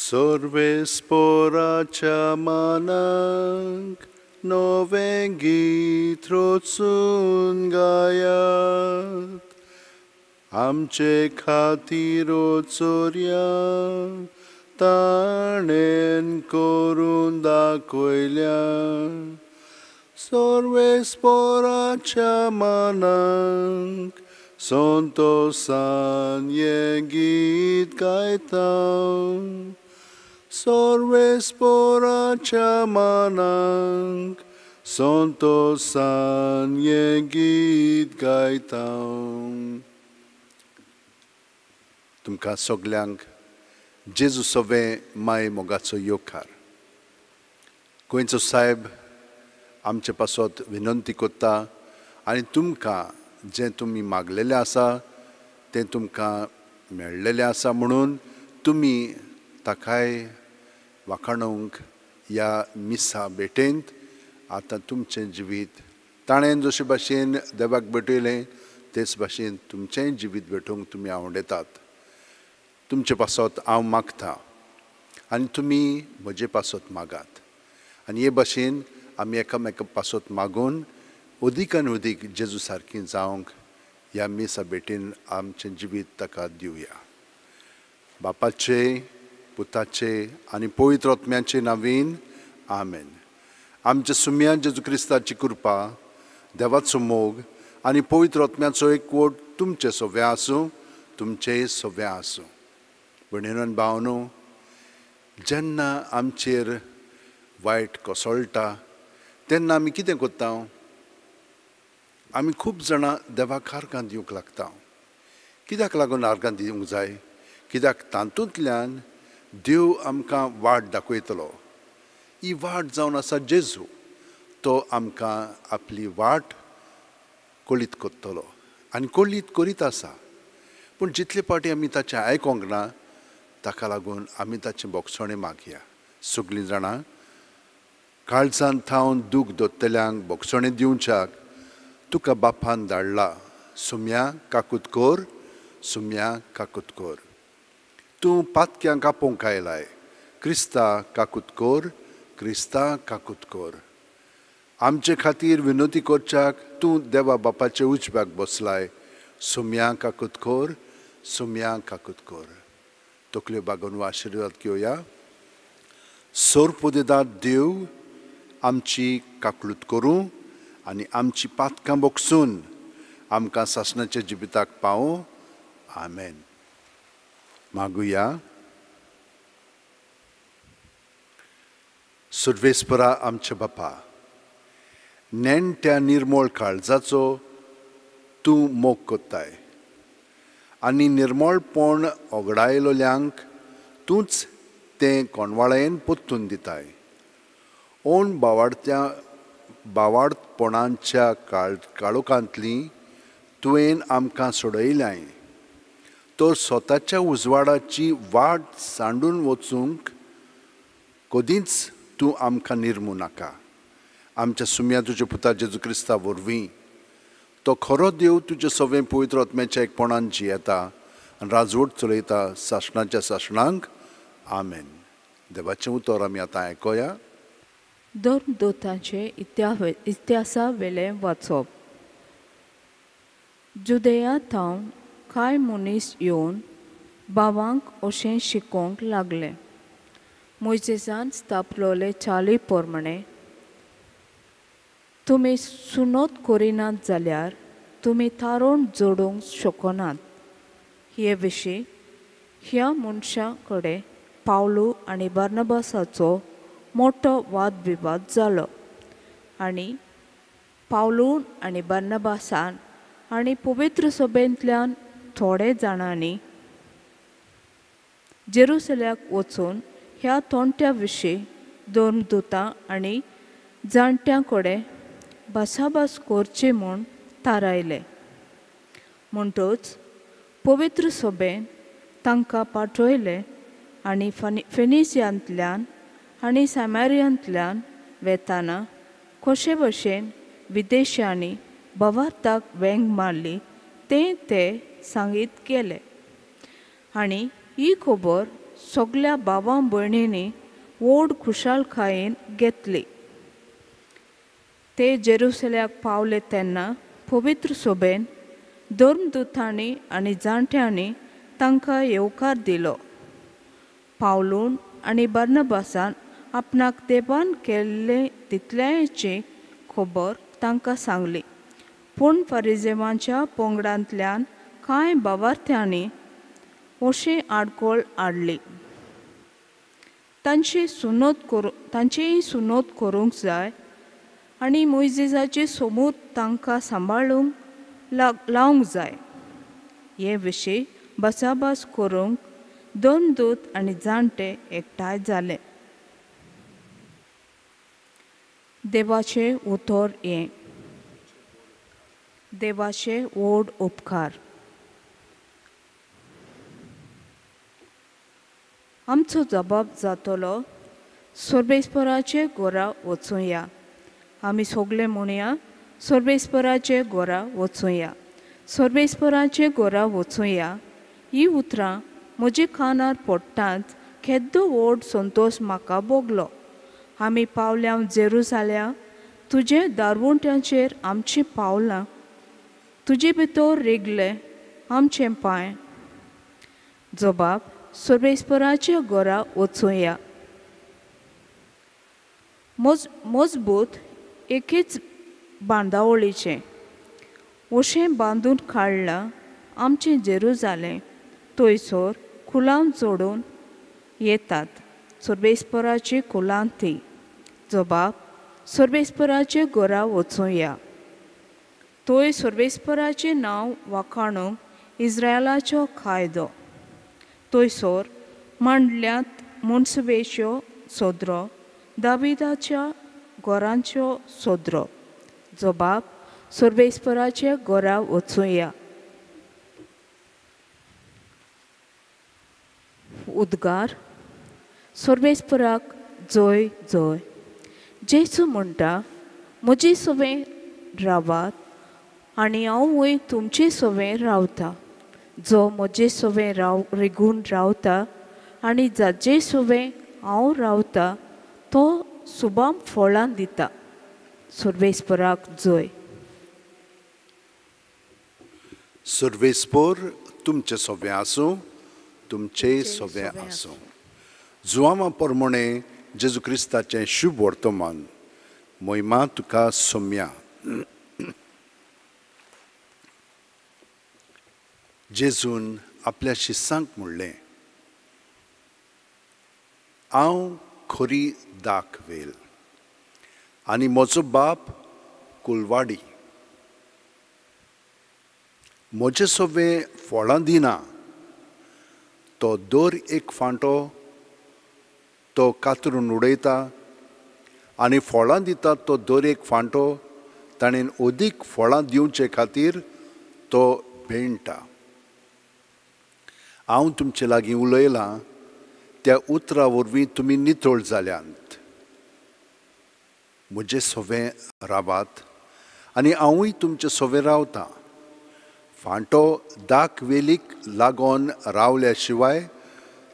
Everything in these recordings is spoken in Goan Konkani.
सर्वेस्पोराच्या मानाक नवें गीत रचून गायात, आमचे खातीर चोरया ताणें करून दाखयल्या। सर्वेस्पोराच्या मानाक संतोसान हें गीत गायता, सर्वेस्पोराच्या मानाक संतोसान हें गीत गायता। तुमकां सगल्यांक जेजू सवें माय मोगाचो येवकार। गोंयचो सायब आमचे पासत विनंती करता आनी तुमकां जें तुमी मागलेलें आसा तें तुमकां मेळ्ळेलें आसा म्हणून तुमी ताकाय वाखाणूंक ह्या मिसा भेटेंत आतां तुमचें जिवीत ताणें जशे भाशेन देवाक भेटयलें तेच भाशेन तुमचेंय जिवीत भेटोवंक तुमी आवडेतात। तुमचे पासत हांव मागता आनी तुमी म्हजे पासत मागात आनी हे भाशेन आमी एकामेका पासत मागून अदीक आनी अदीक जेजू सारकी जावंक ह्या मिसा भेटीन आमचें जिवीत ताका दिवया। बापाचे, पुताचे आनी पवित्र आत्म्याचे नांवान आमेन। आमच्या सुम्या जेजू क्रिस्ताची कृपा, देवाचो मोग आनी पवित्र आत्म्याचो एकवट तुमचे सव्या आसूं, तुमचेय सव्या आसूं। भयणीनो आनी भावनो, जेन्ना आमचेर वायट कोसळटा तेन्ना आमी कितें करता? आमी खूब जाणां देवाक आर्गां दिवंक लागता। कित्याक लागून आर्गां दिवंक जाय? कित्याक तातूंतल्यान देव आमकां वाट दाखयतलो। ही वाट जावन आसा जेजू, तो आमकां आपली वाट कळीत करतलो आनी कळीत करीत आसा। पूण जितले फावटी आमी ताचें आयकोंक ना ताका लागून आमी ताचें बोगसणें मागया। सगळीं जाणां काळजान थावन दूख दोत्तल्यांक बोगसणें दिवच्याक तुका बापान धाडला। सुम्या काकूत कर, सुम्या काकूत कर। तूं पातक्यांक आपोवंक आयलाय, क्रिस्ता काकूत कर, क्रिस्ता काकूत कर। आमचे खातीर विनोती करच्याक तूं देवा बापाचे उजव्याक बसलाय। सुम्या काकूत कर, सुम्या काकूत कर। तकल्यो बागोवन आशिर्वाद घेवया। सोरपोदेदाद देव आमची काकलूत करूं आनी आमची पातकां बोगसून आमकां सासणाच्या जिविताक पावूं। आमेन। मागुया। सर्वेस्परा आमच्या बापा, नेणट्या निर्मळ काळजाचो तूं मोग कोत्ताय आनी निर्मळपण ओगडायलोल्यांक तूंच तें कोणवाळेन पोत्तून दिताय। ओन बावाडत्या बावाडपणाच्या काळोखांतली तुवें आमकां सोडयल्याय, तर स्वताच्या उजवाडाची वाट सांडून वचूंक कदींच तूं आमकां निर्मू नाका। आमच्या सुम्या तुज्या पुता जेजू क्रिस्ता वरवीं तो खरो देव तुज्या सवें पवित्र आत्म्याच्या एकपणान जियेता आनी राजवट चलयता सासणाच्या सासणांक। आमेन। देवाचें उतर आमी आतां आयकोया। धर्मदूतांचें इतिहासा वेलें वाचप। जुदेया थावन कांय मनीस येवन भावांक अशें शिकोवंक लागले, मोयजेसान स्थापलोले चाली प्रमाणे तुमी सुनोत करिनात जाल्यार तुमी थारोवन जोडूंक शकनात। हे विशीं ह्या मनशां कडेन पावलू आनी बार्नबासाचो मोठो वादविवाद जालो आनी पावलून आनी बार्नबासान आनी पवित्र सभेंतल्यान थोडे जाणांनी जेरुसल्याक वचून ह्या तोंट्या विशीं धर्मदूतां आनी जाणट्यां कडेन भासाभास करची म्हूण थारायलें। म्हणटच पवित्र सभेन तांकां पाठयले आनी फेनिसियांतल्यान आनी सामारियांतल्यान वेताना कशे भशेन विदेशांनी भवार्थाक वेंग मारली तें ते सांगीत गेले आनी ही खबर सगल्या भावां भयणींनी व्हड खुशालकायेन घेतली. ते जेरुसल्याक पावले तेन्ना पवित्र सोबेन धर्मदूतांनी आनी जाणट्यांनी तांकां येवकार दिलो. पावलून आनी बार्नबासान आपणाक देवान केल्ले तितल्याची खबर तांकां सांगली. पूण फारिजेवांच्या पंगडांतल्यान कांय भावार्थ्यांनी अशी आडखळ हाडली. तांचीय सुनोत करूंक जाय आनी मोयजेसाची समूर तांकां सांबाळूंक लावंक जाय. हे विशीं भासाभास करूंक धर्मदूत आनी जाणटे एकठांय जाले. देवाचें उतर हें. देवाचे व्हड उपकार. आमचो जबाब जातलो, सर्वेस्पराचे घरा वचुया. आमी सगळे म्हणया, सर्वेस्पराचे घरा वचुया, सर्वेस्पराचे घरा वचुया. ही उतरां म्हजे कानार पडटांच केद्दो व्हड संतोश म्हाका भोगलो. आमी पावल्या जेरुजाल्या, तुजे दारवंट्यांचेर आमचीं पावलां, तुजे भितर रिगले आमचे पांय. जबाब, सर्वेस्पराच्या घरा वचुया. मजबूत एकेच बांदावळीचें अशें बांदून काडलां आमचें जेरुजालें. थंयसर कुलां जोडून येतात सर्वेस्पराची कुलां ती. जबाब, सर्वेस्पराचे घरा वचुया. थंय सर्वेस्पराचें नांव वाखाणूंक इस्रायलाचो कायदो. थंयसर मांडल्यात मनसुवेच्यो सदरो, दाविदाच्या घरांच्यो सदरो. जबाब, सर्वेस्पराच्या घरा वचुया. उद्गार, सर्वेस्पराक जय जय. जेजू म्हणटा, म्हजे सवें रावात आनी हांवूय तुमचे सवें रावता. जो म्हजे सवें रिगून रावता आनी जाचे सवें हांव रावता तो सुबाम फळां दिता. सर्वेस्पराक जय. सर्वेस्पर तुमचे सवें आसूं, तुमचे सवें आसूं. जुआमा परमणे जेजू क्रिस्ताचें शुभ वर्तमान. मोहिमा तुका सोम्या. जेजून आपल्या शिसांक म्हणलें, हांव खरी दाख वेल आनी म्हजो बाप कुलवाडी. म्हजे सवें फळां दिना तो दर एक फांटो तो कातरून उडयता आनी फळां दिता तो दर एक फांटो ताणें अदीक फळां दिवचे खातीर तो भेंडटा. हांव तुमचे लागीं उलयलां त्या उतरा वरवीं तुमी नितळ जाल्यांत. म्हजे सवें रावात आनी हांवूय तुमचे सवें रावतां. फांटो दाक वेलीक लागून रावल्या शिवाय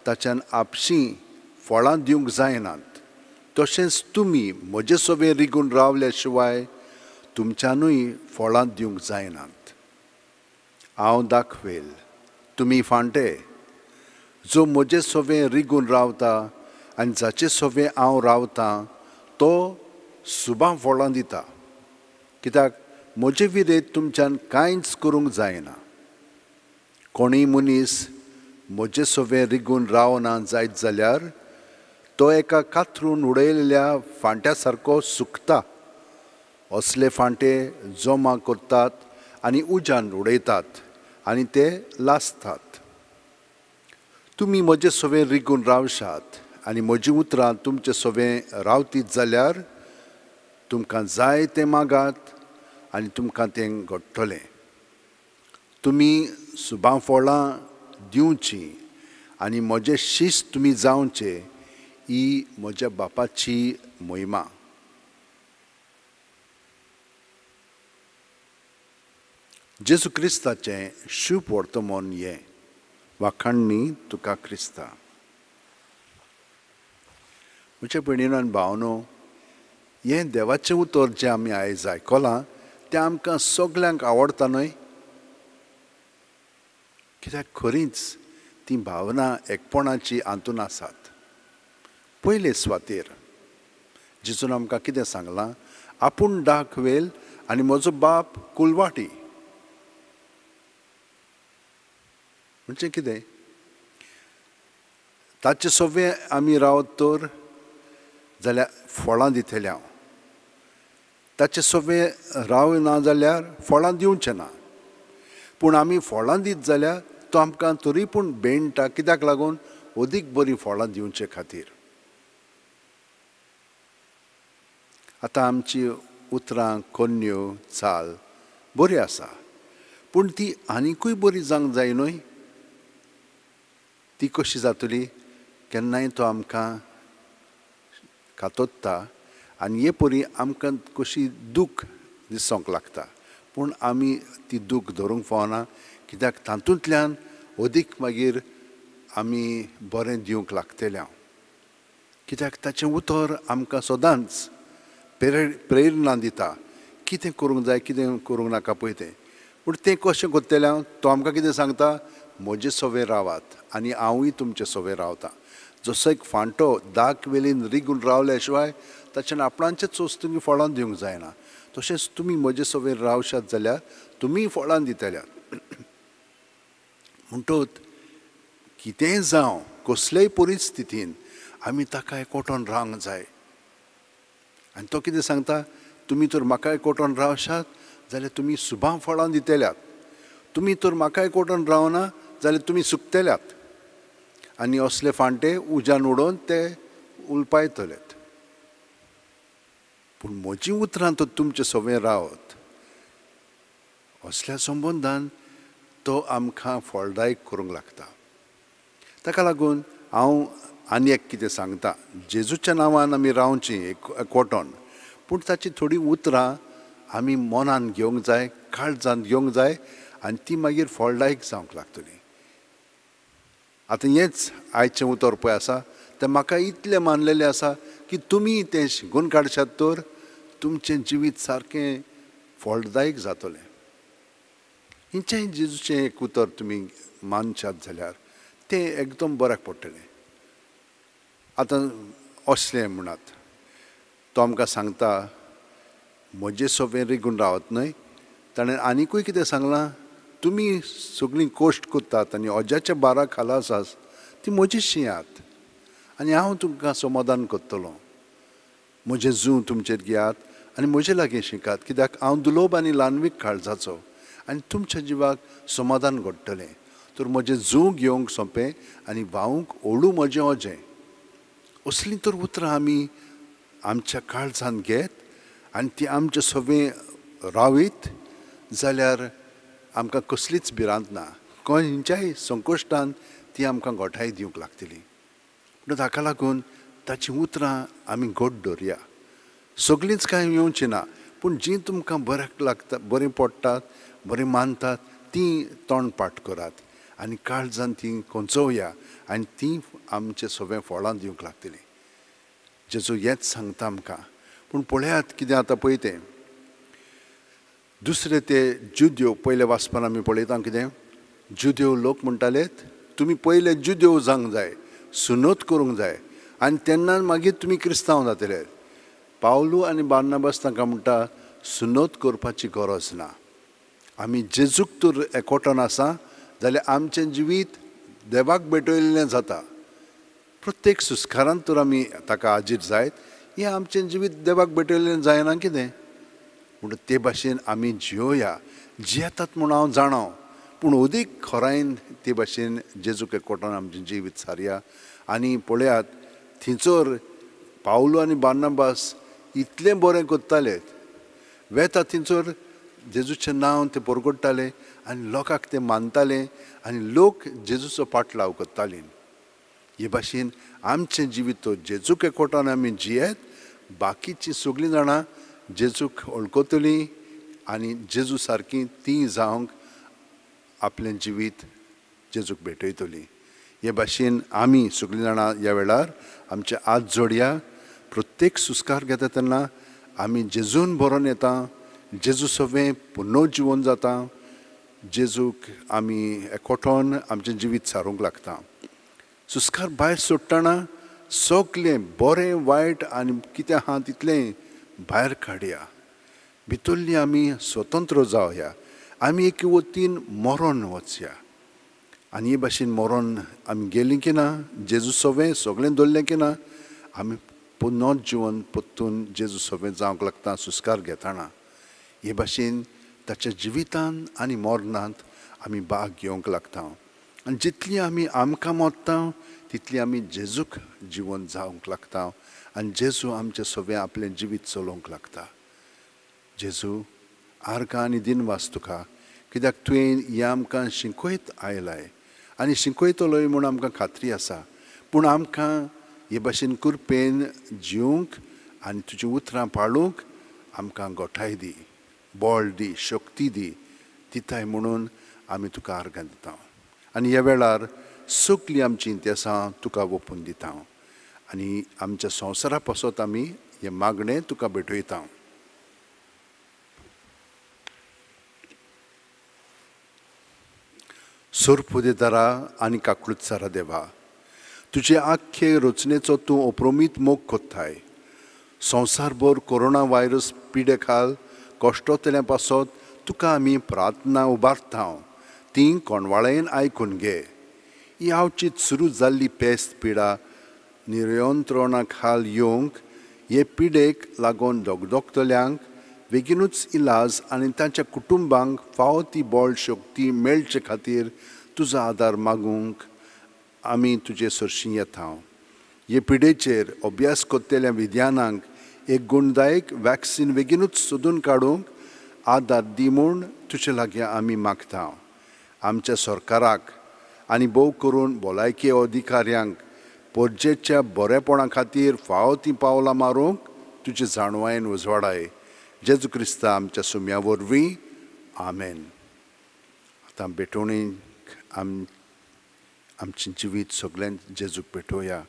ताच्यान आपशीं फळां दिवंक जायनात. तशेंच तुमी म्हजे सवें रिगून रावल्या शिवाय तुमच्यानूय फळां दिवंक जायनात. हांव दाखवेल, तुमी फांटे. जो म्हजे सवें रिगून रावता आनी जाचे सवें हांव रावतां तो सुबां फळां दिता. कित्याक म्हजे विरेत तुमच्यान कांयच करूंक जायना. कोणूय मनीस म्हजे सवें रिगून रावना जायत जाल्यार तो एका कातरून उडयल्ल्या फांट्या सारको सुकता. असले फांटे जमा करतात आनी उज्यान उडयतात आनी ते लासतात. तुमी म्हजे सवें रिगून रावशात आनी म्हजीं उतरां तुमचे सवें रावतीत जाल्यार तुमकां जाय तें मागात आनी तुमकां तें घडटलें. तुमी सुबां फळां दिवचीं आनी म्हजें शिस्त तुमी जावचें, ही म्हज्या बापाची महिमा. जेजू क्रिस्ताचें शुभ वर्तमान हें. वाखाणणी तुका क्रिस्ता. म्हज्या भयणीनो आनी भावनो, हें देवाचें उतर जें आमी आयज आयकलां तें आमकां सगल्यांक आवडटा न्हय? कित्याक खरींच ती भावना एकपणाची हातून आसात. पयले सुवातेर जेजून आमकां कितें सांगलां? आपूण डाक वेल आनी म्हजो बाप कुलवाटी. म्हणजे कितें? ताचे सवे आमी रावत तर जाल्यार फळां दितले हांव, ताचे सवे राव ना जाल्यार फळां दिवचें ना. पूण आमी फळां दीत जाल्यार तो आमकां तरी पूण बेणटा. कित्याक लागून? अदीक बरीं फळां दिवचे खातीर. आतां आमची उतरां, कोन्यो, चाल बरी आसा, पूण ती आनिकूय बरी जावंक जाय न्हय? ती कशी जातली? केन्नाय तो आमकां कातोत्ता आनी हे परी आमकां कशी दूख दिसूंक लागता, पूण आमी ती दूख धरूंक फावना. कित्याक तातूंतल्यान अदीक मागीर आमी बरें दिवंक लागतले हांव. कित्याक ताचें उतर आमकां सदांच प्रेरणा दिता, कितें करूंक जाय, कितें करूंक नाका पळय तें. पूण तें कशें करतलें हांव? तो आमकां कितें सांगता? म्हजे सवे रावात आनी हांवूय तुमचे सवे रावता. जसो एक फांटो दाक वेलीन रिगून रावल्या शिवाय ताच्यान आपणाचेच वस्तूंक फळां दिवंक जायना, तशेंच तुमी म्हजे सवे रावशात जाल्यार तुमीय फळां दितल्यात. म्हणटूच कितेंय जावं, कसलेय परिस्थितीन आमी ताका एकवटून रावंक जाय. आनी तो कितें सांगता? तुमी तर म्हाका एकवटून रावशात जाल्यार तुमी सुबां फळां दितल्यात, तुमी तर म्हाका एकवटून रावना जाल्यार तुमी सुकतल्यात आनी असले फांटे उज्यान उडोवन ते उलपायतलेत. पूण म्हजी उतरां तर तुमचे सवें रावत. असल्या संबंदान तो आमकां फळदायक करूंक लागता. ताका लागून हांव आनी एक कितें सांगता, जेजूच्या नांवान आमी रावचीं एकवटून, पूण ताची थोडीं उतरां आमी मनान घेवंक जाय, काळजान घेवंक जाय आनी ती मागीर फळदायक जावंक लागतली. आतां हेंच आयचें उतर पळय आसा तें म्हाका इतलें मानलेलें आसा की तुमी तें शिकून काडशात तर तुमचें जिवीत सारकें फळदायक जातलें. हिचें जेजूचें एक उतर तुमी मानशात जाल्यार तें एकदम बऱ्याक पडटलें. आतां असलें म्हणात, तो आमकां सांगता म्हजे सवें रिगून रावत न्हय. ताणें आनिकूय कितें सांगलां? तुमी सगळीं कश्ट करतात आनी अजाच्या बारा खाला आसात ती म्हजी शिंयात आनी हांव तुमकां समाधान करतलो. म्हजें जूं तुमचेर घेयात आनी म्हजे लागीं शिकात, कित्याक हांव दुलोब आनी ल्हानवीक काळजाचो आनी तुमच्या जिवाक समाधान घडटलें. तर म्हजें जूं घेवंक सोंपें आनी व्हांवूंक ओडू म्हजें अजें. असलीं तर उतरां आमी आमच्या काळजान घेत आनी ती आमचे सवें रावीत जाल्यार आमकां कसलीच भिरांत ना. खंयच्याय संकश्टान ती आमकां गोठाय दिवंक लागतली. पूण ताका लागून ताचीं उतरां आमी घट दवरया. सगळींच कांय येवची ना, पूण जीं तुमकां बऱ्याक लागता, बरीं पडटात, बरीं मानतात तीं तोंड पाठ करात आनी काळजान तीं कोंचोवया आनी तीं आमचे सगळें फळां दिवंक लागतलीं. जेजू हेंच सांगता आमकां. पूण पळयात कितें आतां पळय तें दुसरे ते जुद्यो पयले वाचपान आमी पळयता कितें जुद्यो लोक म्हणटाले तुमी पयले जुद्यो जावंक जाय, सुनत करूंक जाय आनी तेन्ना मागीर तुमी क्रिस्तांव जातले. पावलू आनी बार्नाबास तांकां म्हणटा सुनत करपाची गरज ना, आमी जेजूक तर एकवटान आसा जाल्यार आमचें जिवीत देवाक भेटयल्लें जाता. प्रत्येक सुस्कारान तर आमी ताका हाजीर जायत हें आमचें जिवीत देवाक भेटयल्लें जायना कितें. म्हणून ते भाशेन आमी जियोया, जियेतात म्हूण हांव जाणा, पूण अदीक खोरायन ते भाशेन जेजूक एकवटान आमचें जिवीत सारया. आनी पळयात थंयसर पावलू आनी बार्नाबास इतलें बरें करताले, वेता थंयसर जेजूचें नांव ते परगट्टाले आनी लोकांक ते मानताले आनी लोक जेजूचो पाटलाव करताले. हे भाशेन आमचें जिवीत जेजूक एकवटान आमी जियेत, बाकीचीं सगळीं जाणां जेजूक वळखतलीं आनी जेजू सारकीं तीं जावंक आपलें जिवीत जेजूक भेटयतलीं. हे भाशेन आमी सगळीं जाणां ह्या वेळार आमचे हात जोडया प्रत्येक सुस्कार घेता तेन्ना आमी जेजून भरोन येता, जेजू सवें पुनर्जिवन जाता, जेजूक आमी एकवटोन आमचें जिवीत सारूंक लागता। सुस्कार भायर सोडटना सगलें बरें वायट आनी कितें आहा तितलें भायर काडया, भितरली आमी स्वतंत्र जावया, आमी एके वतीन मरोन वचया। आनी हे भाशेन मरोन आमी गेलीं की ना, जेजू सवें सगळें दवरलें की ना, आमी पुनर्जिवन परतून जेजू सवें जावंक लागता सुस्कार घेतना। हे भाशेन ताच्या जिवितान आनी मरणांत आमी भाग घेवंक लागता आनी जितली आमी आमकां मरता तितली आमी जेजूक जिवन जावंक लागता आनी जेजू आमचे सवें आपलें जिवीत चलोवंक लागता। जेजू आर्गां आनी दिनवास तुका, कित्याक तुवें हें आमकां शिकयत आयलाय आनी शिकयतलोय म्हूण आमकां खात्री आसा। पूण आमकां हे भाशेन कृपेन जिवंक आनी तुजीं उतरां पाळूंक आमकां गोठाय दी, बळ दी, शक्ती दी, दिताय म्हणून आमी तुका आर्गां दिता। आनी ह्या वेळार सगळीं आमचीं इतिहासां तुका ओपून दिता आनी आमच्या संवसारा पासत आमी हें मागणें तुका भेटयता। सोरपुदेदारा आनी काकळुतसारा देवा, तुजे आख्खे रचनेचो तूं अप्रमीत मोग कोत्ताय। संवसारभर कोरोना व्हायरस पिडे खाल कश्टोतल्या पासत तुका आमी प्रार्थना उबारता, ती कोणवाळेन आयकून घे। ही आवचीत सुरू जाल्ली पेस्त पिडा नियंत्रणा खाल येवंक हे पिडेक लागून दगदगतल्यांक बेगीनूच इलाज आनी तांच्या कुटुंबांक फावो ती बळ शक्ती मेळचे खातीर तुजो आदार मागूंक आमी तुजे सरशीं येता। हे पिडेचेर अभ्यास करतल्या विज्ञानांक एक गुणदायक वॅक्सिन बेगीनूच सोदून काडूंक आदार दी म्हूण तुजे लागीं आमी मागता। आमच्या सरकाराक आनी भोव करून भलायकी अधिकाऱ्यांक परजेच्या बरेपणा खातीर फावो तीं पावलां मारूंक तुजे जाणवायेन उजवाडाय। जेजू क्रिस्ता आमच्या सुम्या वरवीं, आमेन। आतां भेटवणीक आमचें जिवीत सगळ्यांक जेजूक भेटोवया।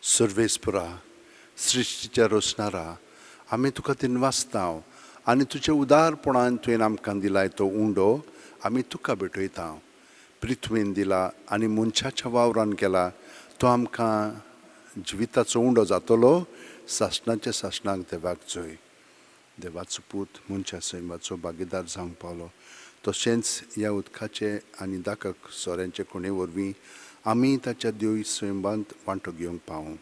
सर्वेस्परा, सृश्टीच्या रचणारा, आमी तुका दिनवासता आनी तुज्या उदारपणान तुवें आमकां दिलाय तो उंडो आमी तुका भेटयता। पृथ्वीन दिला आनी मनशाच्या वावरान केला तो आमकां जिविताचो उंडो जातलो। सासणाच्या सासणाक देवाक जोय। देवाचो पूत मनशा सैमाचो भागीदार जावंक पावलो, तशेंच ह्या उदकाचे आनी दाखक सोऱ्यांचे खुणे वरवीं आमी ताच्या देवी स्वयंबांत वांटो घेवंक पावूं।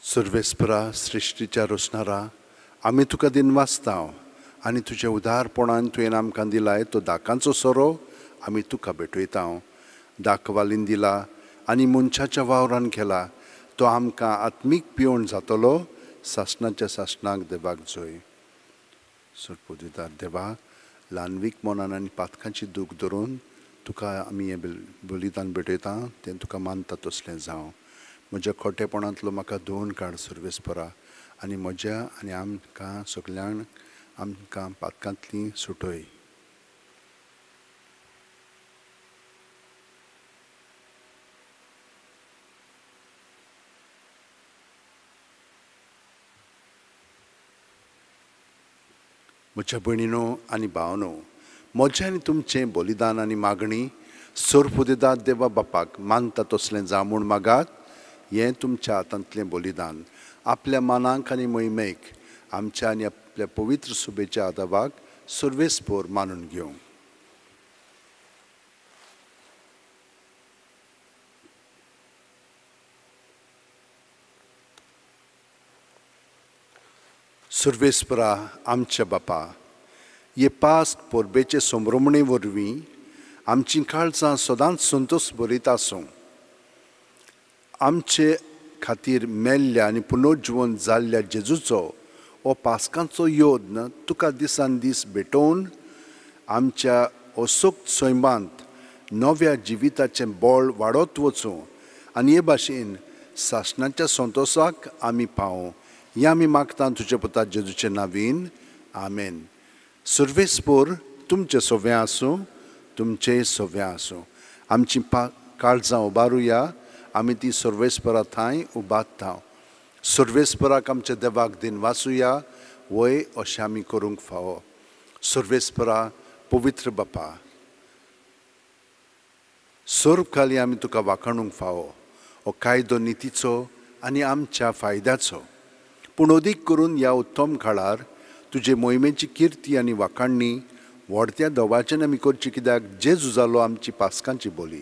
सर्वेस्परा, सृश्टीच्या रचणारा, आमी तुका दिनवासता आनी तुज्या उदारपणान तुवें आमकां दिलाय तो दाकांचो सोरो आमी तुका भेटयता। दाखवालीन दिला आनी मनशाच्या वावरान केला तो आमकां आत्मीक पिवण जातलो। सासणाच्या सासणाक देवाक जोय। सरपोदिदार देवा, ल्हानवीक मनान आनी पातकांची दूख धरून तुका आमी हें बलिदान भेटयता तें तुका मानता तसलें जावं। म्हज्या खोटेपणांतलो म्हाका धुवन काड सर्वेस्परा आनी म्हज्या आनी आमकां सगल्यांक आमकां पातकांतली सुटय। म्हज्या भयणीनो आनी भावनो, म्हजें आनी तुमचें बलिदान आनी मागणी सर्वपुदेदार देवा बापाक मानता तसलें जावं म्हूण मागात। हें तुमच्या हातांतलें बलिदान आपल्या मानाक आनी मोहिमेक आमच्या आनी आपल्या पवित्र सुबेच्या आदावाक सर्वेस्पोर मानून घेवं। सर्वेस्परा आमच्या बापा, हे पास्क परबेचे संभ्रमणे वरवीं आमचीं काळजां सदांच संतोश भरीत आसूं। आमचे खातीर मेल्ल्या आनी पुनर्जिवन जाल्ल्या जेजूचो हो पास्कांचो योद्न तुका दिसान दीस भेटोवन आमच्या असोक्त सैमांत नव्या जिविताचें बळ वाडत वचूं आनी हे भाशेन सासणाच्या संतोशाक आमी पावूं, हें आमी मागता तुजे पुता जेजूचे नावीन, आमेन। सर्वेस्पोर तुमचें सव्वें आसूं, तुमचें सव्वें आसूं। आमची काळजां उबारुया, आमी ती सर्वेस्परा थांय उबारता। सर्वेस्पराक आमच्या देवाक दिनवासुया, वय अशें आमी करूंक फावो। सर्वेस्परा पवित्र बापा, सर्वकाली आमी तुका वाखाणूंक फावो, हो कायदो नितीचो आनी आमच्या फायद्याचो, पूण अदीक करून ह्या उत्तम काळार तुजे मोहिमेची किर्ती आनी वाखाणणी व्हडत्या दवाच्यान आमी करची, कित्याक जेजू जालो आमची पास्कांची बोली।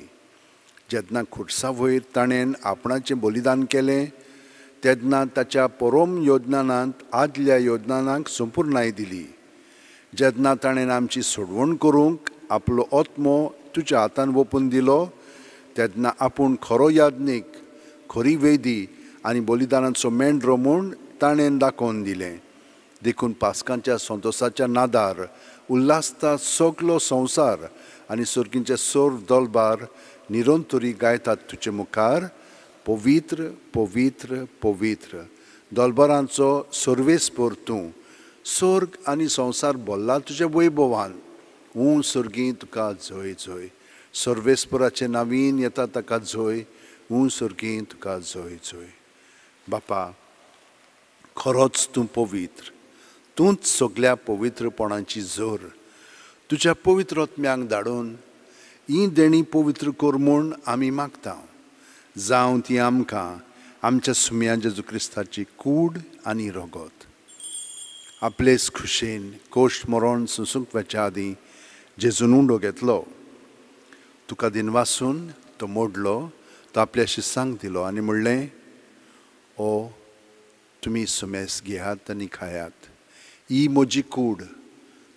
जेन्ना खुर्सा वयर ताणें आपणाचें बलिदान केलें तेन्ना ताच्या परोम योजनांत आदल्या योजनांक संपूर्णाय दिली। जेन्ना ताणें आमची सोडवण करूंक आपलो आत्मो तुज्या हातान वोपून दिलो तेन्ना आपूण खरो याज्ञीक, खरी वेदी आनी बलिदानाचो मेंढरो म्हूण ताणें दाखोवन दिलें। देखून पास्कांच्या संतोशाच्या नादार उल्हासता सगलो संवसार आनी सर्गींचे सर्व दलबार निरंतरी गायतात तुजे मुखार, पवित्र पवित्र पवित्र दलबारांचो सर्वेस्पर तूं। स्वर्ग आनी संवसार भरला तुज्या वैभवान, ऊं सर्गी तुका जय जय। सर्वेस्पराचें नवीन येता ताका जय, ऊं सर्गी तुका जय जय। बापा, खरोच तूं पवित्र, तूंच सगल्या पवित्रपणाची जोर। तुज्या पवित्र आत्म्यांक धाडून ही देणी पवित्र कर म्हूण आमी मागता, जावं ती आमकां आमच्या सुम्या जेजू क्रिस्ताची कूड आनी रगत। आपलेच खुशेन कोश्ट मरण सोंसूंक वचच्या आदीं जेजून उंडो घेतलो, तुका दिनवासून तो मोडलो, तो आपल्या शिसांक दिलो आनी म्हणलें, ओ तुमी सुमेस घेयात आनी खायात, ही म्हजी कूड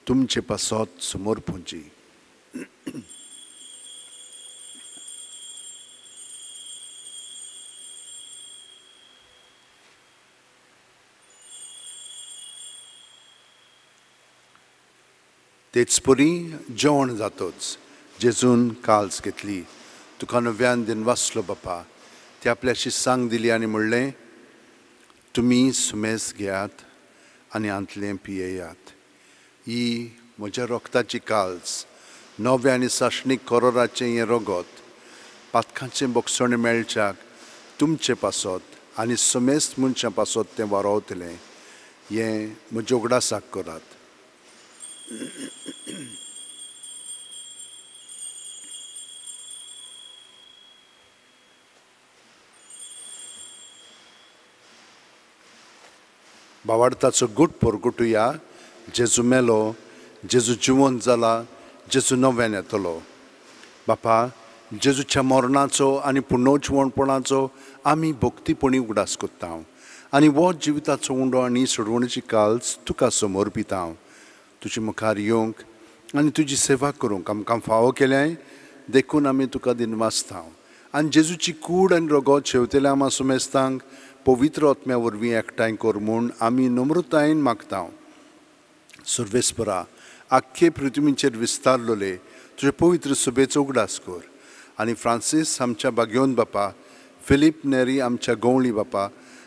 तुमचे पासत समर्पूंची। तेच परी जेवण जातोच जेजून काल्स घेतली, तुका नव्यान दिनवासलो बापा, ती आपल्या शिसांक दिली आनी म्हणलें, तुमी सुमेस घेयात आनी आंतलें पियेयात, ही म्हज्या रगताची काल्स, नव्या आनी सासणीक करोराचें हें रगत पातकांचें बक्षण मेळच्याक तुमचे पासत आनी समेस्त मनशां पासत तें वारोवतलें, हें म्हज्या उगडासाक करात। बावाडताचो गूट परगटुया, जेजू मेलो, जेजू जिवंत जाला, जेजू नव्यान येतलो। बापा, जेजूच्या मरणाचो आनी पुनर्जिवणपणाचो आमी भक्तीपणी उगडास करता आनी हो जिविताचो उंडो आनी सोडवणेची काल्स तुका समर्पिता। तुजे मुखार येवंक आनी तुजी सेवा करूंक आमकां फावो केल्याय, देखून आमी तुका दिनवासता आनी जेजूची कूड आनी रगत शेवतेल्या आमा सुमेस्तांक पवित्र आत्म्या वरवीं एकठांय कर म्हूण आमी नम्रतायेन मागता। सर्वेस्परा, आख्खे पृथ्वीचेर विस्तारलेले तुजे पवित्र सभेचो उगडास कर आनी फ्रांसीस आमच्या बागयोन बापा, फिलीप नेरी आमच्या गवळी बापा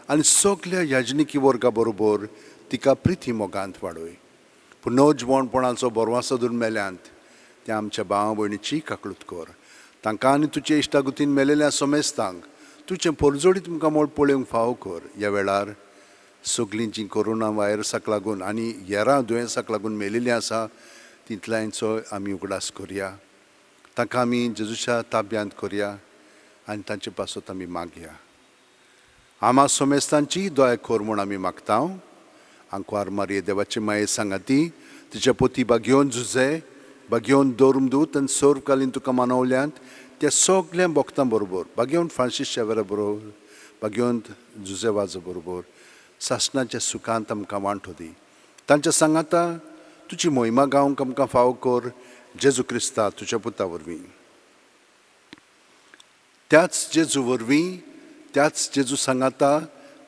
आनी सगल्या याजनिकी वर्गा बरोबर तिका प्रिती मोगांत वाडय। पुनर्जिवणपणाचो बरवासो धरून मेल्यांत त्या आमच्या भाव भयणीची काकळूत कर, तांकां आनी तुजे इश्टागुतीन मेलेल्या समेस्तांक तुजें परजोडीत तुमकां मोड पळोवंक फावो कर। ह्या वेळार सगलीं जीं कोरोना व्हायरसाक लागून आनी हेरां दुयेंसाक लागून मेलेलीं आसा तितल्यांचो आमी उगडास करया, तांकां आमी जेजूच्या ताब्यांत करया आनी तांचे पासत आमी मागया। आमा समेस्तांची दया कर म्हूण आमी मागता। आंकवार मारये देवाचे माये सांगाती तिच्या पोती बागयोन झुजे बागयोन धर्मदूत आनी सर्वकालीन तुका मानवल्यांत त्या सगल्या भक्तां बरोबर, बागयोन फ्रांसीस शेवेरा बरोबर, बागयोन जुजे वाजा बरोबर सासणाच्या सुखांत आमकां वांटो दी. तांच्या सांगाता तुजी मोहिमा गावंक आमकां फावो कर, जेजू क्रिस्ता तुज्या पुता वरवीं. त्याच जेजू वरवीं, त्याच जेजू सांगाता,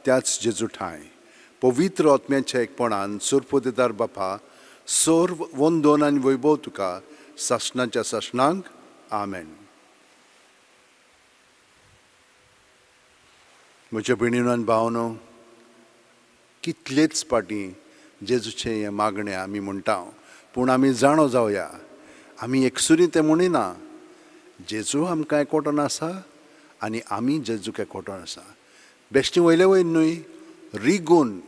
त्याच जेजू ठांय, पवित्र आत्म्याच्या एकपणान सोरपोतेदार बापा, सर्व वंदन आनी वैभव तुका सासणाच्या सासणांक. आमेन. म्हज्या भयणीनो आनी भावनो, कितलेच फाटीं जेजूचें हें मागणें आमी म्हणटा, पूण आमी जाणो जावया, आमी एकसुरी तें म्हणिना. जेजू आमकां एकवटोन आसा आनी आमी जेजूक एकवटोन आसा. बेश्टी वयले वयर न्हय, रिगून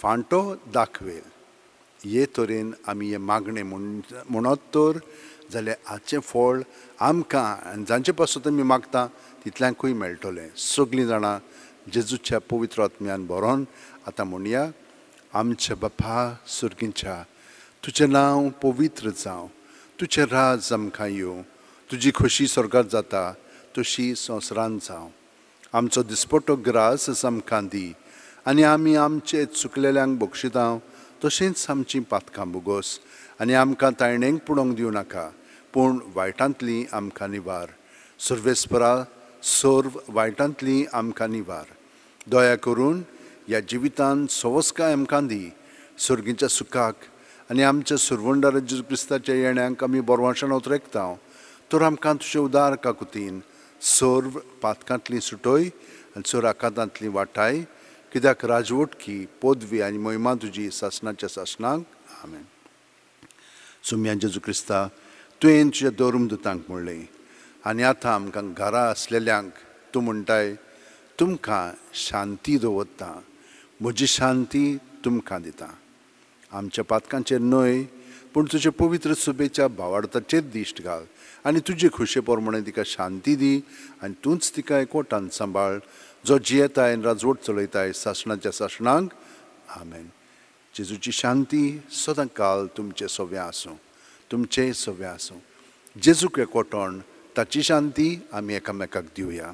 फांटो दाखवेल हे तरेन आमी हें मागणें म्हणत तर जाल्यार हाचें फळ आमकां आनी जांचे पासून आमी मागता तितल्यांकूय मेळटलें. सगळीं जाणां जेजूच्या पवित्र आत्म्यान भरोन आतां म्हणया, आमच्या बापा सुर्गींच्या, तुजें नांव पवित्र जावं, तुजें राज आमकां येवं, तुजी खोशी स्वर्गात जाता तशी संवसारांत जावं. आमचो दिसपटो ग्रास आमकां दी आनी आमी आमचे चुकलेल्यांक बक्षिता तशेंच आमचीं पातकां भोगोस आनी आमकां तायणेंक पुणोंक दिवं नाका, पूण वायटांतली आमकां निवार. सर्वेस्परा, सर्व वायटांतली आमकां निवार. दया करून ह्या जिवितान सवस्काय आमकां दी, सर्गीच्या सुखाक आनी आमच्या सुरवंडार जेजू क्रिस्ताच्या येण्याक आमी बरवाशान उतरेकता. तर आमकां तुजे उदार काकुतीन सर्व पातकांतली सुटय आनी सर्व आकांतांतली वाटाय, कित्याक राजवटकी पदवी आनी महिमा तुजी सासणाच्या सासणाक. आमेन. सुम्या जेजू क्रिस्ता, तुवें तुज्या धर्मदूतांक म्हणलें आनी आतां आमकां घरा आसलेल्यांक तूं म्हणटाय, तुमकां शांती दवरता, म्हजी शांती तुमकां दिता. आमच्या पातकांचेर न्हय, पूण तुजे पवित्र सुबेच्या भावार्थाचेर दिश्ट घाल आनी तुजे खुशे प्रमाणे तिका शांती दी आनी तूंच तिका एकवटान सांबाळ, जो जियेताय आनी राजवट चलयताय सासणाच्या सासणाक. आमेन. जेजूची शांती सदां काल तुमचे सव्या आसूं, तुमचे सव्या आसूं. जेजूक एकवटण ताची शांती आमी एकामेकाक दिवया.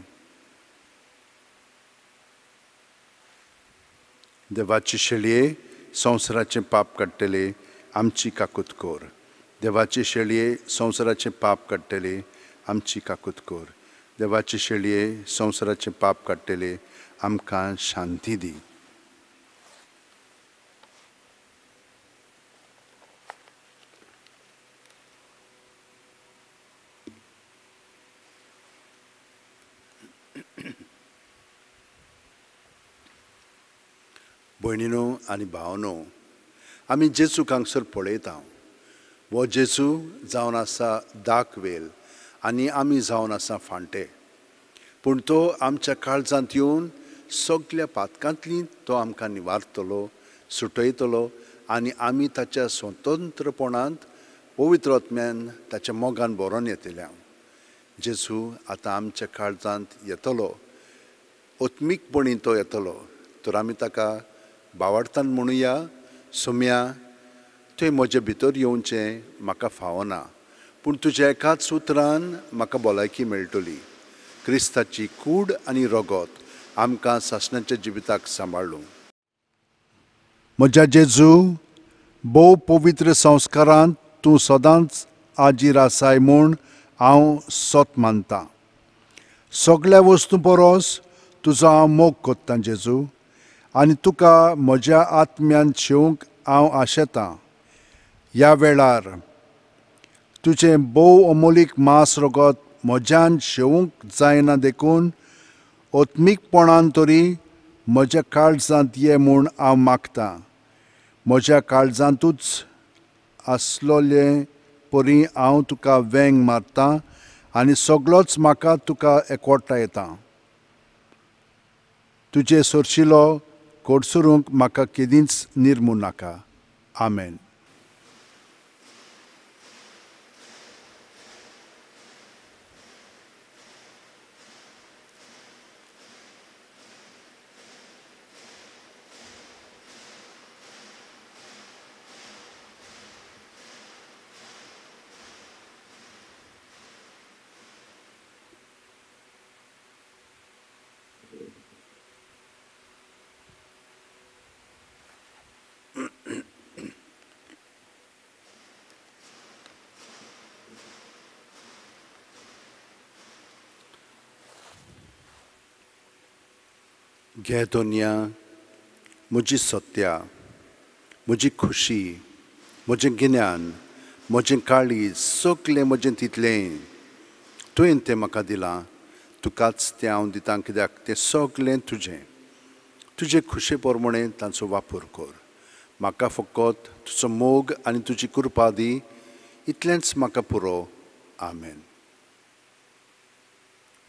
देवाची शेळये संवसाराचें पाप काडटले आमची काकूत कर. देवाची शेळये संवसाराचें पाप काडटले आमची काकूत कर. देवाची शेळये संवसाराचें पाप काडटले आमकां शांती दी. भयणीनो आनी भावनो, आमी जेजूक हांगसर पळयता. हो जेजू जावन आसा दाखवेल आनी आमी जावन आसा फांटे, पूण तो आमच्या काळजांत येवन सगल्या पातकांतली तो आमकां निवारतलो, सुटयतलो आनी आमी ताच्या स्वतंत्रपणांत पवित्र आत्म्यान ताच्या मोगान भरोन येतले. जेजू आतां आमच्या काळजांत येतलो, आत्मीकपणी तो येतलो. तर आमी ताका बावार्थान म्हणुया, सोम्या, तुवें म्हजे भितर येवचें म्हाका फावना, पूण तुज्या एकाच उतरान म्हाका भलायकी मेळटली. क्रिस्ताची कूड आनी रगत आमकां सासणाच्या जिविताक सांबाळूं. म्हज्या जेजू, भोव पवित्र संस्कारांत तूं सदांच आजीर आसाय म्हूण हांव सत मानतां. सगळ्या वस्तूं परस तुजो हांव मोग कोत्तां जेजू, आनी तुका म्हज्या आत्म्यान शेवंक हांव आशेतां. ह्या वेळार तुजें भोव अमोलीक मांस रगत म्हज्यान शेवंक जायना देखून आत्मीकपणान तरी म्हज्या काळजांत ये म्हूण हांव मागतां. म्हज्या काळजांतूच आसलोले परी हांव तुका वेंग मारतां आनी सगळोच म्हाका तुका एकवटा येता. तुजे सरशिलो कोडसरूंक म्हाका केदींच निर्मू नाका. आमेन. घे दोनया, म्हजी सत्या, म्हजी खुशी, म्हजें गिन्यान, म्हजें काळीज, सगलें म्हजें तितलें तुवें तें म्हाका दिलां, तुकाच तें हांव दितां, कित्याक तें सगलें तुजें। तुजे खुशे प्रमाणें तांचो वापर कर। म्हाका फकत तुजो मोग आनी तुजी कृपा दी, इतलेंच म्हाका पुरो। आमेन।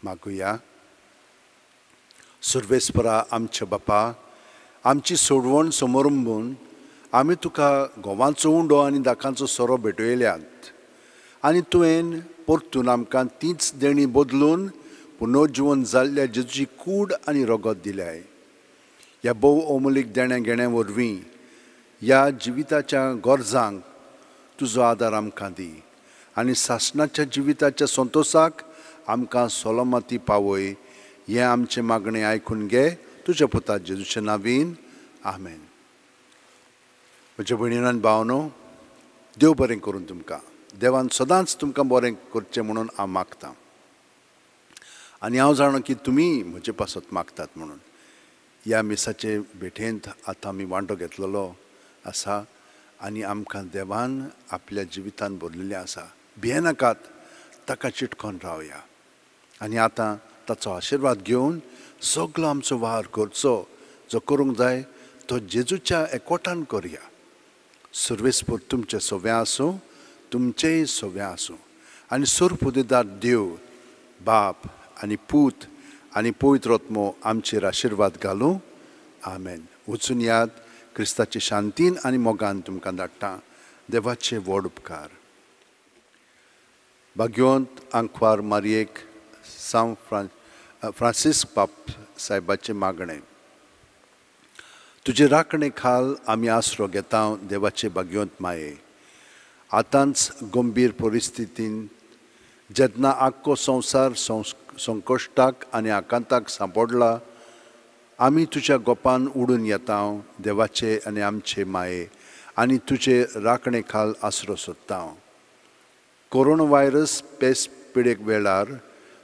मागुया। सर्वेस्परा आमच्या बापा, आमची सोडवण समरंबून आमी तुका गोवांचो उंडो आनी दाकांचो सोरो भेटयल्यात आनी तुवें परतून आमकां तीच देणी बदलून पुनर्जिवन जाल्ल्या जेजूची कूड आनी रगत दिल्याय। ह्या भोव अमूलीक देण्या घेण्या वरवीं ह्या जिविताच्या गरजांक तुजो आदार आमकां दी आनी सासणाच्या जिविताच्या संतोसाक आमकां सोलोमाती पावय। हें आमचें मागणें आयकून घे तुज्या पुता जेजूच्या नांवीन, आमेन। म्हज्या भयणीन भावनो, देव बरें करून तुमकां। देवान सदांच तुमकां बरें करचें म्हणून हांव मागतां आनी हांव जाणा की तुमी म्हजे पासत मागतात म्हणून। ह्या मिसाचे भेटेंत आतां आमी वांटो घेतलेलो आसा आनी आमकां देवान आपल्या जिवितान भरलेलें आसा। भियेनाकात, ताका चिटकोन रावया आनी आतां ताचो आशिर्वाद घेवन सगलो आमचो वावर करचो जो करूंक जाय तो जेजूच्या एकवटान करया। सर्वेस्पर तुमचें सव्या आसूं, तुमचेंय सव्या आसूं आनी सर्वपुदेदार देव बाप आनी पूत आनी पवित्र आत्मो आमचेर आशिर्वाद घालूं। आमेन। वचून याद क्रिस्ताचे शांतीन आनी मोगान तुमकां धाडटा। देवाचे व्हड उपकार। भाग्यवंत आंकवार मारयेक सांव फ्रांसीस पाप साहेबाचें मागणें। तुजे राखणे खाल आमी आसरो घेता देवाचे भाग्यवंत माये। आतांच गंभीर परिस्थितीन जेन्ना आख्खो संवसार संकश्टाक आनी आकांताक सांपडला, आमी तुज्या गोपान उडून येता देवाचे आनी आमचे माये आनी तुजे राखणे खाल आसरो सोदता। कोरोना व्हायरस पेस पिडेक वेळार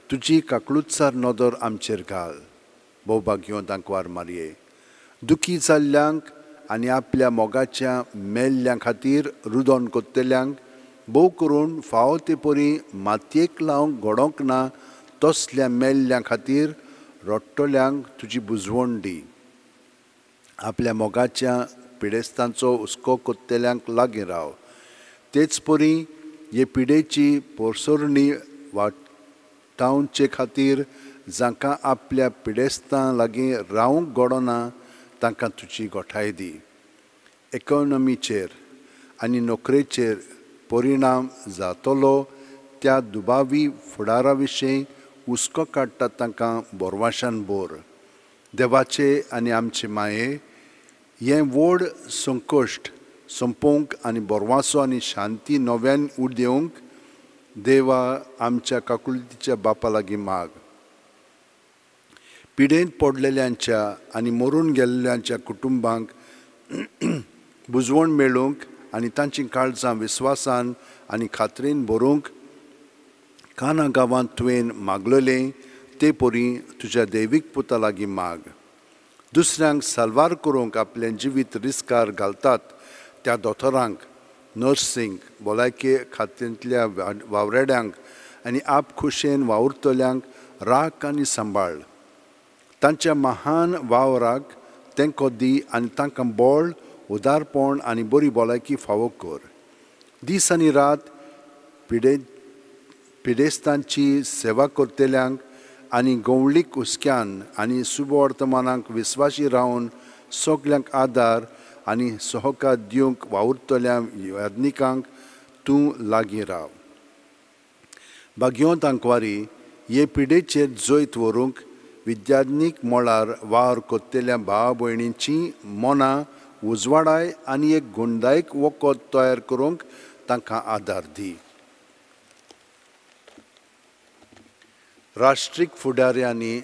तुजी काकळुतसार नदर आमचेर घाल। भोवभाग्यवंत आंकवार मारये, दुखी जाल्ल्यांक आनी आपल्या मोगाच्या मेल्ल्यां खातीर रुदन कोत्तेल्यांक भोव करून फावो ते परी मातयेक लावंक घडोवंक ना तसल्या मेल्ल्यां खातीर रडटल्यांक तुजी बुजवण दी। आपल्या मोगाच्या पिडेस्तांचो हुस्को कोत्तेल्यांक लागीं राव। तेच परी हे पिडेची पोरसरणी वाटावचे खातीर जांकां आपल्या पिडेस्तां लागीं रावंक घडना तांकां तुजी गोठाय दी। इकॉनॉमीचेर आनी नोकरेचेर परिणाम जातलो त्या दुबावी फुडारा विशीं हुस्को काडटा तांकां बोरवाशान बोर। देवाचे आनी आमचे माये हें व्हड संकश्ट सोंपोवंक आनी बोरवासो आनी शांती नव्यान उदेवंक देवा आमच्या काकुळतीच्या बापा लागीं माग। पिडेंत पडलेल्यांच्या आनी मरून गेल्ल्यांच्या कुटुंबांक बुजवण मेळूंक आनी तांचीं काळजां विस्वासान आनी खात्रेन भरूंक काना गांवांत तुवें मागलेलें ते परी तुज्या दैवीक पुता लागीं माग। दुसऱ्यांक साल्वार करूंक आपलें जिवीत रिस्कार घालतात त्या दोतोरांक, नर्सींक, भलायके खात्यांतल्या वावरेड्यांक आनी आपखुशेन वावुरतल्यांक राख आनी सांबाळ। तांच्या महान वावराक तेंको दी आनी तांकां बळ, उदारपण आनी बरी भलायकी फावो कर। दीस आनी रात पिडेस्तांची सेवा करतल्यांक आनी गवळीक हुस्क्यान आनी शुभवर्तमानाक विस्वाशी रावन सगल्यांक आदार आनी सहकार दिवंक वावुरतल्या याज्ञिकांक तूं लागीं राव। भाग्यवंत आंकवारी, हे पिडेचेर जैत व्हरूंक विद्याज्ञीक मळार वावर करतल्या भाव भयणींची मनां उजवाडाय आनी एक गुणदायक वखद तयार करूंक तांकां आदार दी। राष्ट्रीक फुडाऱ्यांनी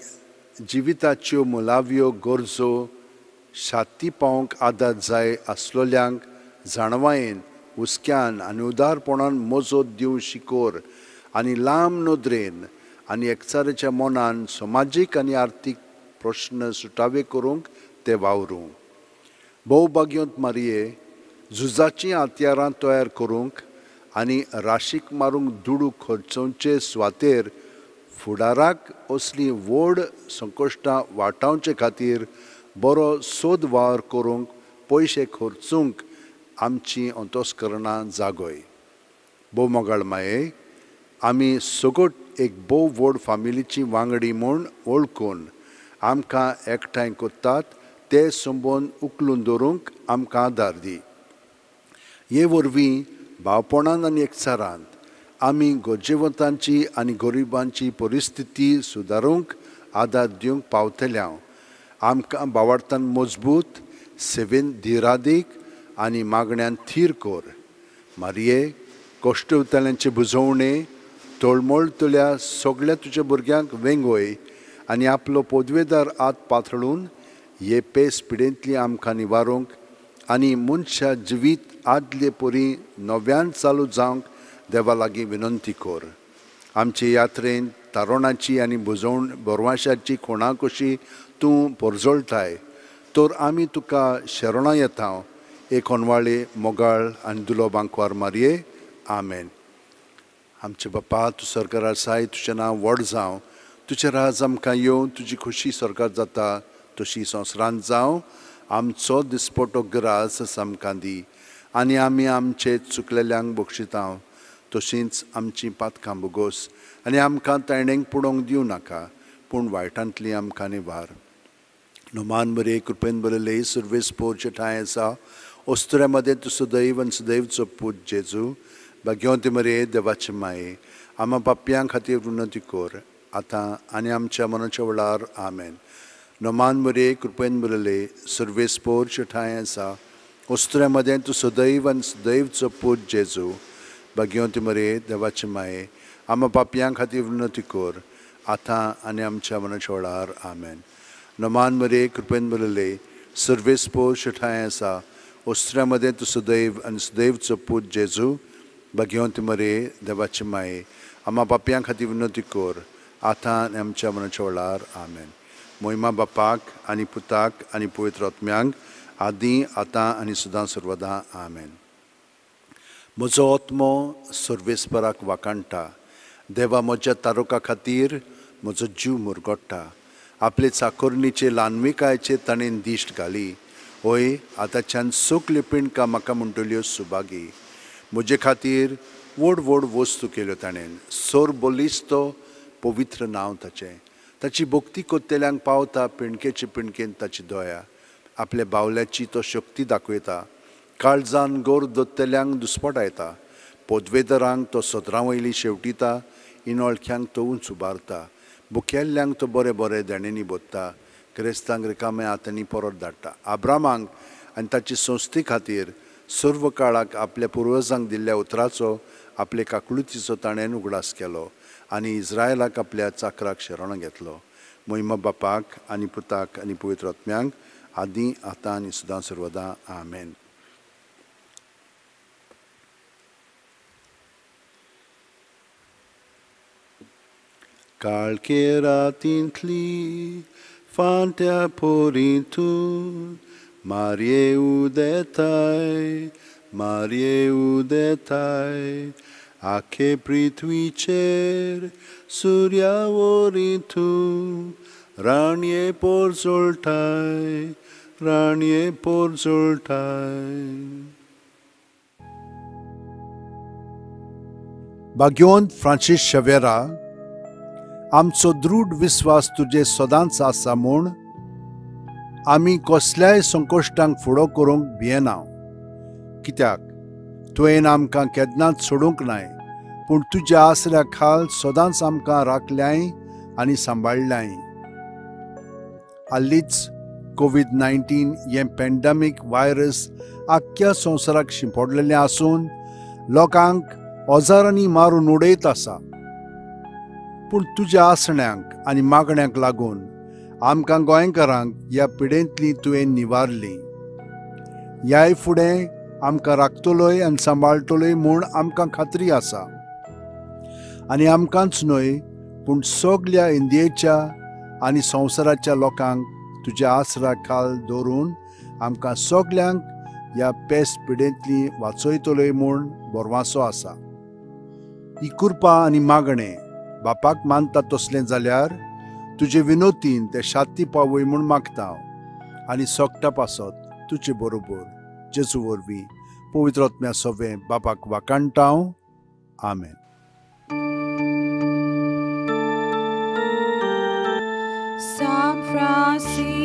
जिविताच्यो मुलाव्यो गरजो शाती पावंक आदार जाय आसलोल्यांक जाणवायेन, हुस्क्यान आनी उदारपणान मजत दिवंक शिकोर आनी लांब नदरेन आनी एकचाराच्या मनान समाजीक आनी आर्थीक प्रश्न सुटावे करूंक ते वावरूं. भोव भाग्यवंत मारिये, झुजाचीं हत्यारां तयार करूंक आनी राशीक मारूंक दुडू खर्चोवचे सुवातेर फुडाराक असलीं व्हड संकश्टां वाटावचे खातीर बरो सोद वावर करूंक पयशे खर्चूंक आमचीं अंतस्करणां जागय. भोव मोगाळ माये, आमी सगट एक भोव व्हड फामिलीची वांगडी म्हूण वळखून आमकां एकठांय करतात ते संबंद उखलून दवरूंक आमकां आदार दी. हे वरवीं भावपणान आनी एकचारांत आमी गरजेवंतांची आनी गरिबांची परिस्थिती सुदारूंक आदार दिवंक पावतले. आमकां भावार्थान मजबूत, सेवेन धिरादीक आनी मागण्यान थीर कर. मारिये, कश्टवतल्यांचे बुजवणे तळमळतल्या सगळ्या तुज्या भुरग्यांक वेंगय आनी आपलो पदवेदार हात पातळून हे पेस पिडेंतली आमकां निवारूंक आनी मनशा जिवीत आदले परी नव्यान चालू जावंक देवा लागीं विनंती कर. आमचे यात्रेन तारोणाची आनी बुजवण बरवाशाची खोणां कशी तूं परजळटाय तर आमी तुका शरणां येता. एक अनवाळे मोगाळ आनी दुलोब आंकवार मारये, आमेन. आमचे बापा, तूं सरकार आसाय, तुजें नांव व्हड जावं, तुजें राज आमकां येवं, तुजी खोशी सरकार जाता तशी संवसारांत जावं. आमचो दिसपटो ग्रास आमकां दी आनी आमी आमचे चुकलेल्यांक बक्षिता तशींच आमचीं पातकां बोगोस आनी आमकां ताणेंक पुडोवंक दिवं नाका, पूण वायटांतली आमकां निवार. नोमान बरे कृपेन बरयले सुर्वेस पोरचे ठांय आसा ओस्तुऱ्या मदें तूं सदैव आनी सदैवचो पूत जेजू, भाग्यवंती मरे देवाचे माये, आमा पापयां खातीर विनंती कर आतां आनी आमच्या मनाच्या वेळार. आमेन. नोमान बरे कृपेन बरयले सुर्वेस पोरचे ठांय आसा ओस्तुऱ्या मदें तूं सदैव आनी सदैवचो पूत जेजू, भाग्यवंती मरे देवाचे माये, आमा पापयां खातीर विनंती कर आतां आनी आमच्या मनाच्या वेळार. आमेन. नोमान मरे कृपेन बरयले सर्वेस पोर ठांय आसा ओस्त्र्या मदें तूं सदैव आनी सदैवचो पूत जेजू, भाग्यवंती मरे देवाचे माये, आमा पापयां खातीर विनंती कर आतां आनी आमच्या मनाच्या वेळार. आमेन. मोहिमा बापाक आनी पुताक आनी पवित्र आत्म्यांक, आदी आतां आनी सदां सर्वदां. आमेन. म्हजो आत्मो सर्वेस्पराक वाखाणटा, देवा म्हज्या तारुका खातीर म्हजो जीव मुरगोट्टा. आपले चाकोरणीचे ल्हानविकायचेर ताणें दिश्ट घाली, हय आतांच्यान सगल्यो पिंडकां म्हाका म्हणटल्यो सुभागी. म्हजे खातीर व्हड व्हड वस्तू केल्यो ताणें, सर बलिश्त पवित्र नांव ताचें. ताची भक्ती कोत्तेल्यांक पावता पिंडकेचे पिंडकेन ताची दया. आपल्या बावल्याची तो शक्ती दाखयता, काळजान गोर दोत्तेल्यांक दुस्पटायता. पदवेदरांक तो सदरां वयली शेवटिता, इनोळख्यांक तो उंच उबारता. बुकेल्ल्यांक तो बरें बरें देणेंनी बोत्ता, क्रिस्तांक रिकाम्या हातांनी परत धाडटा. आब्रामांक आनी ताची संस्थे खातीर सर्व काळाक आपल्या पुर्वजांक दिल्ल्या उतराचो आपले काकळुतीचो ताणें उगडास केलो आनी इस्रायलाक आपल्या चाकराक शरण घेतलो. मोहिमा बापाक आनी पुताक आनी पवित्र आत्म्यांक, आदी आतां आनी सदां सर्वदां. आमेन. काळखे रातींतली फांत्या पोरी तूं मारये उदेताय, मारये उदेताय, आखे पृथ्वीचेर सुर्या वरी तूं राणये पोरजोळटाय, राणये पोरजोळटाय. भाग्यवंत फ्रांसीस शेवेरा, आमचो दृढ विस्वास तुजे सदांच आसा म्हूण आमी कसल्याय संकश्टांक फुडो करूंक भियेना. कित्याक तुवें आमकां केन्नाच सोडूंक नाय, पूण तुज्या आसऱ्या खाल सदांच आमकां राखल्याय आनी सांबाळ्ळ्याय. हालींच कोवीड-19 हें पॅन्डेमीक व्हायरस आख्ख्या संवसाराक शिंपडलेलें आसून लोकांक हजारांनी मारून उडयत आसा. पूण तुज्या आसण्यांक आनी मागण्यांक लागून आमकां गोंयकारांक ह्या पिडेंतली तुवें निवारली. ह्याय फुडें आमकां राखतलोय आनी सांबाळटलोय म्हूण आमकां खात्री आसा. आनी आमकांच न्हय पूण सगल्या इंडियेच्या आनी संवसाराच्या लोकांक तुज्या आसरा खाल दवरून आमकां सगल्यांक ह्या पेस्ट पिडेंतली वाचयतलोय म्हूण बोरवासो आसा. ही कृपा आनी मागणें बापाक मानता तसलें जाल्यार तुजे विनोतीन ते शाती पावय म्हूण मागता आनी सोगटा पासत तुजे बरोबर जेजू वरवीं पवित्र आत्म्या सवें बापाक वाकाणटा. आमेन. San Francisco,